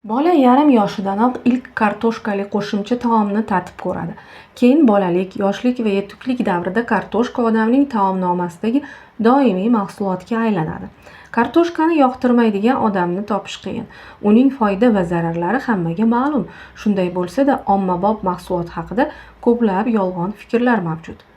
Bola yarim yoshidanoq ilk kartoshkali qo'shimcha taomni tatib ko'radi. Keyin bolalik, yoshlik va yetuklik davrida kartoshka odamning taomnomasidagi doimiy mahsulotga aylanadi. Kartoshkani yoqtirmaydigan odamni topish qiyin. Uning foyda va zararlari hammaga ma'lum. Shunday bo'lsa-da, ommabop mahsulot haqida ko'plab yolg'on fikrlar mavjud.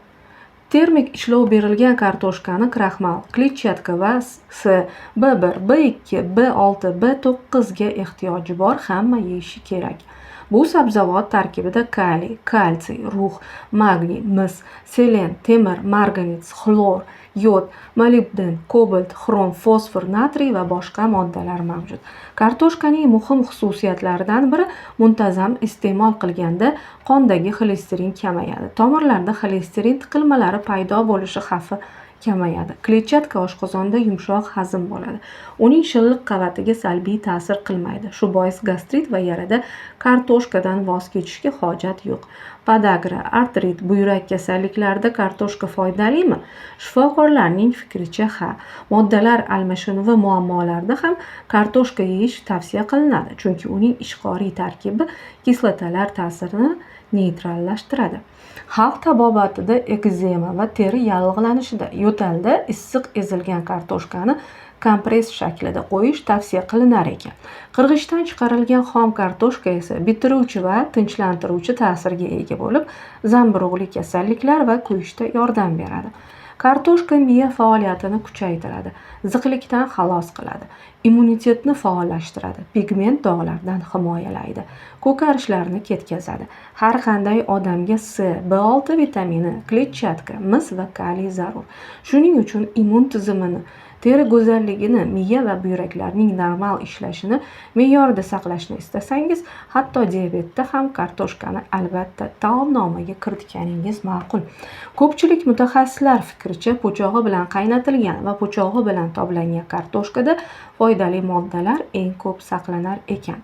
Termik ishlov berilgan kartoshkani kraxmal, kletchatka va C, B1, B2, B6, B9 ga ehtiyoji bor hamma yeyishi kerak. Bu sabzavot tarkibida kaliy, kalsiy, rux, magniy, mis, selen, temir, marganets, xlor, yod, molibden, kobalt, xrom, fosfor, natriy va boshqa moddalar mavjud. Kartoshkaning muhim xususiyatlaridan biri muntazam iste'mol qilganda qondagi xolesterin kamayadi. Tomirlarda xolesterin tiqilmalari paydo bo'lishi xavfi kamayadi. Kletchatka oshqozonda yumshoq hazm bo'ladi. Uning shilliq qavatiga salbiy ta'sir qilmaydi. Shu bois gastrit va yarada kartoshkadan voz kechishga hojat yo'q. Podagra, artrit, buyrak kasalliklarida kartoshka foydalimi? Shifokorlarning fikricha, ha. Moddalar almashinuvi muammolarida ham kartoshka yeyish tavsiya qilinadi, chunki uning ishqoriy tarkibi kislotalar ta'sirini neytrallashtiradi. Xalq tabobatida ekzema va teri yallig'lanishida, yo'talda issiq ezilgan kartoshkani kompress shaklida qo'yish tavsiya qilinar ekan. Qirg'ichdan chiqarilgan xom kartoshka esa bitiruvchi va tinchlantiruvchi ta'sirga ega bo'lib, zamburug'li kasalliklar va kuyishda yordam beradi. Kartoshka miya faoliyatini kuchaytiradi, ziqlikdan xalos qiladi, immunitetni faollashtiradi, pigment dog'lardan himoyalaydi, ko'karishlarni ketkazadi. Har qanday odamga C, B6 vitamini, kletchatka, mis va kaliy zarur. Shuning uchun immun tizimini, teri go'zalligini, miya va buyraklarning normal ishlashini me'yorida saqlashni istasangiz, hatto diabetda ham kartoshkani albatta taomnomaga kiritganingiz ma'qul. Ko'pchilik mutaxassislar fikricha, po'chog'i bilan qaynatilgan va po'chog'i bilan toblangan kartoshkada foydali moddalar eng ko'p saqlanar ekan.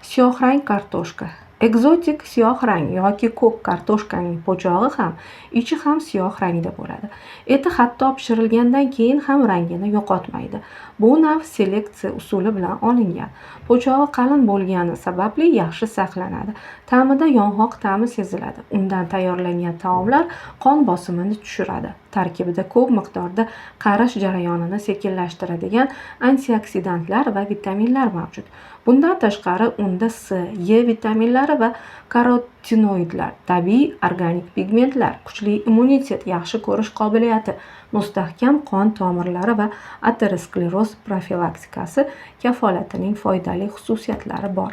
Siyohrang kartoshka. Ekzotik siyoh rang yoki ko'k kartoshkaning po'chog'i ham, ichi ham siyoh rangda bo'ladi. Eti hatto pishirilgandan keyin ham rangini yo'qotmaydi. Bu nav seleksiya usuli bilan olingan. Po'chog'i qalin bo'lgani sababli yaxshi saqlanadi. Ta'mida yong'oq ta'mi seziladi. Undan tayyorlangan taomlar qon bosimini tushiradi. Tarkibida ko'p miqdorda qarish jarayonini sekinlashtiradigan antioksidantlar va vitaminlar mavjud. Bundan tashqari unda C, E vitaminlari va karotinoidlar, tabiiy organik pigmentlar, kuchli immunitet, yaxshi ko'rish qobiliyati, mustahkam qon tomirlari va ateroskleroz profilaktikasi kafolatining foydali xususiyatlari bor.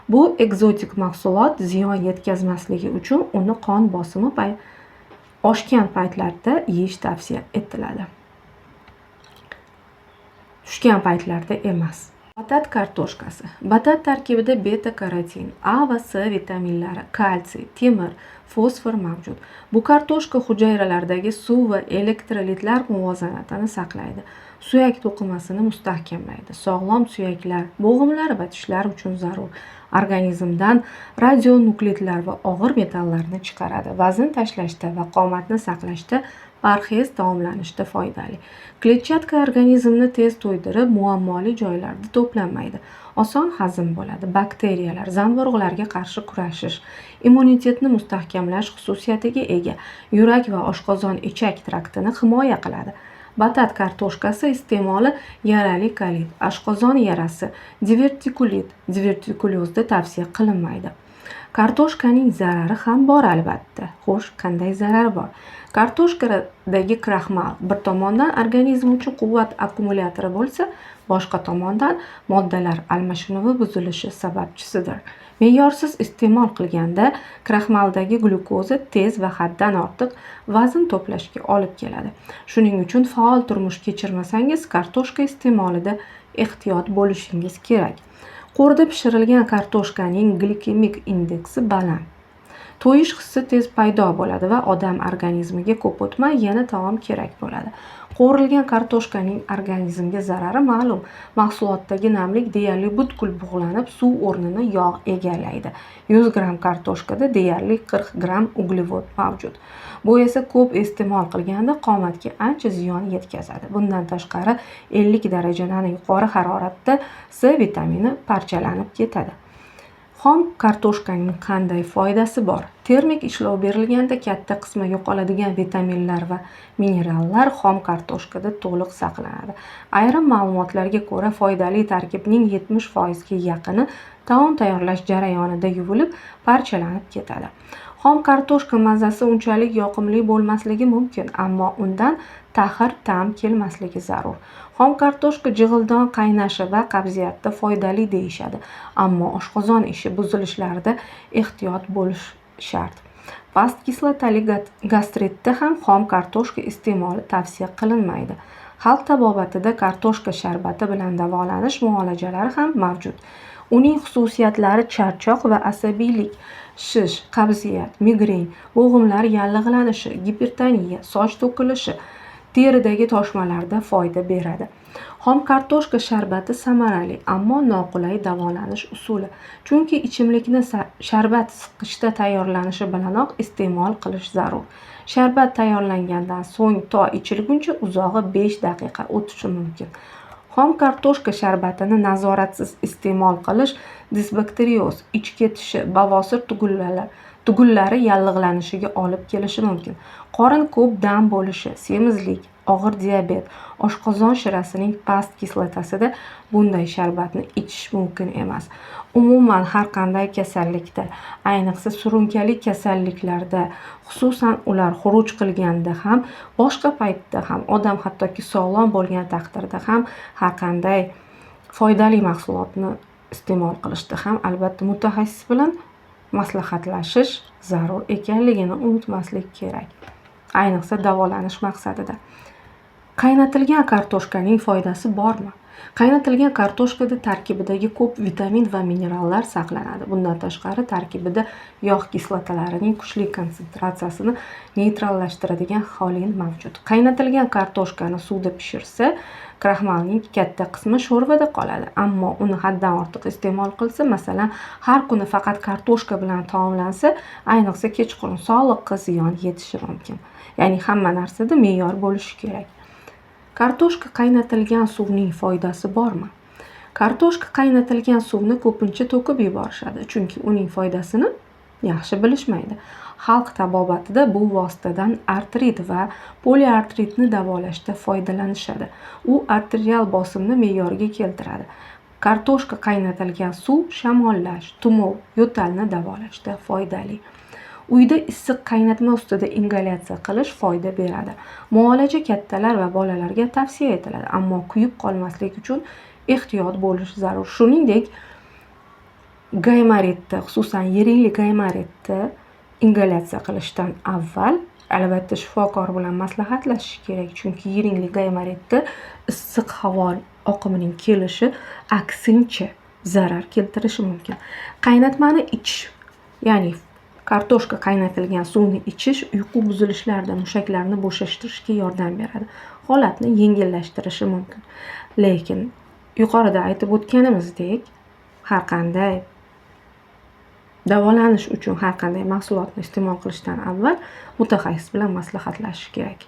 Bu ekzotik mahsulot ziyon yetkazmasligi uchun uni qon bosimi oshgan paytlarda yeyish tavsiya etiladi. Tushgan paytlarda emas. Batat kartoshkasi. Batat tarkibida beta karotin, A va C vitaminlari, kalsiy, temir, fosfor mavjud. Bu kartoshka hujayralaridagi suv va elektrolitlar muvozanatini saqlaydi. Suyak to'qimasini mustahkamlaydi. Sog'lom suyaklar, bo'g'imlar va tishlar uchun zarur. Organizmdan radionuklidlar va og'ir metallarni chiqaradi. Vazn tashlashda va qomatni saqlashda parhez taomlanishda foydali. Kletchatka organizmni tez to'ydirib, muammoli joylarda to'planmaydi. Oson hazm bo'ladi. Bakteriyalar, zamburug'larga qarshi kurashish, immunitetni mustahkamlash xususiyatiga ega. Yurak va oshqozon ichak traktini himoya qiladi. Batat kartoshkasi iste'moli yarali kolit, oshqozon yarasi, divertikulit, divertikulyozda tavsiya qilinmaydi. Kartoshkaning zarari ham bor albatta. Xo'sh, qanday zarar bor? Kartoshkadagi kraxmal bir tomondan organizm uchun quvvat akkumulyatori bo'lsa, boshqa tomondan moddalar almashinuvi buzilishi sababchisidir. Me'yorsiz iste'mol qilganda kraxmaldagi glyukoza tez va haddan ortiq vazn to'plashga olib keladi. Shuning uchun faol turmush kechirmasangiz, kartoshka iste'molida ehtiyot bo'lishingiz kerak. Qo'rda pishirilgan kartoshkaning glikemik indeksi baland. To'yish hissi tez paydo bo'ladi va odam organizmiga ko'p o'tmay yana taom kerak bo'ladi. Qovurilgan kartoshkaning organizmga zarari ma'lum. Mahsulotdagi namlik deyarli butkul bug'lanib, suv o'rnini yog' egallaydi. 100 gramm kartoshkada deyarli 40 gramm uglevod mavjud. Bu esa ko'p iste'mol qilganda qomatga ancha ziyon yetkazadi. Bundan tashqari 50 darajadan yuqori haroratda C vitamini parchalanib ketadi. Xom kartoshkaning qanday foydasi bor? Termik ishlov berilganda katta qismi yo'qoladigan vitaminlar va minerallar xom kartoshkada to'liq saqlanadi. Ayrim ma'lumotlarga ko'ra, foydali tarkibning 70% ga yaqini taom tayyorlash jarayonida yuvilib, parchalanib ketadi. Xom kartoshka mazasi unchalik yoqimli bo'lmasligi mumkin, ammo undan taxir ta'm kelmasligi zarur. Xom kartoshka jig'ildon qaynashi va qabziyatda foydali deyishadi, ammo oshqozon ishi buzilishlarida ehtiyot bo'lish shart. Past kislotali gastritda ham xom kartoshka iste'moli tavsiya qilinmaydi. Xalq tabobatida kartoshka sharbati bilan davolanish muolajalari ham mavjud. Uning xususiyatlari charchoq va asabiylik, shish, qabziyat, migren, bo'g'imlar yallig'lanishi, gipertoniya, soch to'kilishi, teridagi toshmalarda foyda beradi. Xom kartoshka sharbati samarali, ammo noqulay davolanish usuli. Chunki ichimlikni sharbat siqqichda tayyorlanishi bilanoq iste'mol qilish zarur. Sharbat tayyorlangandan so'ng to ichilguncha uzog'i 5 daqiqa o'tishi mumkin. Xom kartoshka sharbatini nazoratsiz iste'mol qilish disbakterioz, ich ketishi, bavosir tugunlari yallig'lanishiga olib kelishi mumkin. Qorin ko'p dam bo'lishi, semizlik, og'ir diabet, oshqozon shirasining past kislotasida bunday sharbatni ichish mumkin emas. Umuman har qanday kasallikda, ayniqsa surunkali kasalliklarda, xususan ular xuruj qilganda ham, boshqa paytda ham, odam hattoki sog'lom bo'lgan taqdirda ham har qanday foydali mahsulotni iste'mol qilishda ham albatta mutaxassis bilan maslahatlashish zarur ekanligini unutmaslik kerak. Ayniqsa davolanish maqsadida. Qaynatilgan kartoshkaning foydasi bormi? Qaynatilgan kartoshkada tarkibidagi ko'p vitamin va minerallar saqlanadi. Bundan tashqari tarkibida yog' kislotalarining kuchli konsentratsiyasini neytrallashtiradigan xolin mavjud. Qaynatilgan kartoshkani suvda pishirsa, kraxmalning katta qismi sho'rvada qoladi. Ammo uni haddan ortiq iste'mol qilsa, masalan, har kuni faqat kartoshka bilan taomlansa, ayniqsa kechqurun sog'liqqa ziyon yetishi mumkin. Ya'ni hamma narsada me'yor bo'lishi kerak. Kartoshka qaynatilgan suvning foydasi bormi? Kartoshka qaynatilgan suvni ko'pincha to'kib yuborishadi, chunki uning foydasini yaxshi bilishmaydi. Xalq tabobatida bu vositadan artrit va poliartritni davolashda foydalanishadi. U arterial bosimni me'yorga keltiradi. Kartoshka qaynatilgan suv shamollash, tumov, yo'talni davolashda foydali. Uyda issiq qaynatma ustida ingalyatsiya qilish foyda beradi. Muolaja kattalar va bolalarga tavsiya etiladi, ammo kuyib qolmaslik uchun ehtiyot bo'lish zarur. Shuningdek, gaymoritda, xususan yiringli gaymoritda ingalyatsiya qilishdan avval albatta shifokor bilan maslahatlashish kerak, chunki yiringli gaymoritda issiq havo oqimining kelishi aksincha zarar keltirishi mumkin. Qaynatmani ichish, ya'ni kartoshka qaynatilgan suvni ichish uyqu buzilishlarida mushaklarni bo'shashtirishga yordam beradi. Holatni yengillashtirishi mumkin. Lekin yuqorida aytib o'tganimizdek, har qanday davolanish uchun har qanday mahsulotni iste'mol qilishdan avval mutaxassis bilan maslahatlashish kerak.